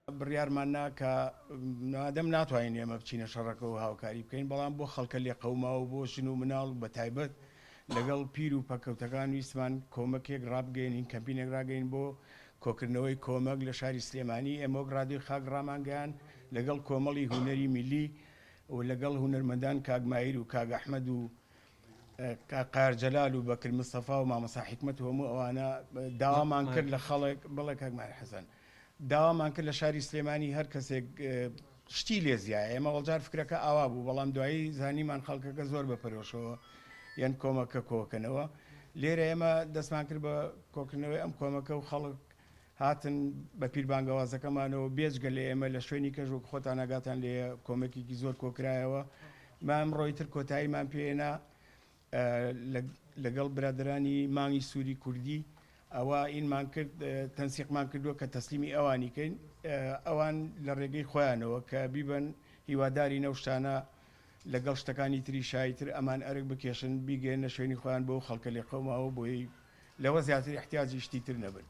بڕیارمان نا کە مادەم ناتوانین ئێمە بچینە شەڕەکە و هاوکاری بکەین، بەڵام بۆ خەڵکە لێقەوماو و بۆ ژن و مناڵ و بەتایبەت لەگەڵ پیر و پەککەوتەکان ویستمان کۆمەکێک ڕابگەیەنین، کەمپینێک ڕاگەین بۆ کۆکردنەوەی کۆمەک لە شاری سلێمانی. ئێمە وەک ڕادیۆی خاک ڕامانگەیاند لەگەڵ کۆمەڵی هونەری میللی و لەگەڵ هونەرمەندان کاک ماهیر و کاک ئەحمەد و کاک قایەر جەلال و بەکر مستەفا و مامۆستا حیکمەت و هەموو ئەوانە داوامان کرد لە خەڵک، بەڵێ کاک ماهیر حەسەن، داوامان کرد لە شاری سلێمانی هەر کەسێک شتی لێ زیایە، ئێمە ئەوجار فکرەکە ئاوا بوو، بەڵام دوایی زانیمان خەڵکەکە زۆر بە پەرۆشەوە یەن کۆمەکە کۆکەنەوە. لێرە ئێمە دەستمان کرد بە کۆکردنەوەی ئەم کۆمەکە و خەڵک هاتن بە پیر بانگەوازەکەمانەوە، بێجگە لە ئێمە لە شوێنی کەش وەک خۆتان ئاگاتان لێیە کۆمەکێکی زۆر کۆکرایەوە. ما ئەمڕۆ ئیتر کۆتاییمان پێهێنا لەگەڵ برادەرانی مانگی سووری کوردی ئەوە ئینمان کرد تەنسیقمان کردووە کە تەسلیمی ئەوانی کەین ئەوان لە ڕێگەی خۆیانەوە کە بیبەن هیوادارین ئەو شتانە لەگەڵ شتەکانی تری شایتر ئەمان ئەرک بکێشن بیگەیەننە شوێنی خۆیان بۆ خەڵکە لێقەوماوە بۆی لەوە زیاتر ئیحتیاجی شتی تر نەبن.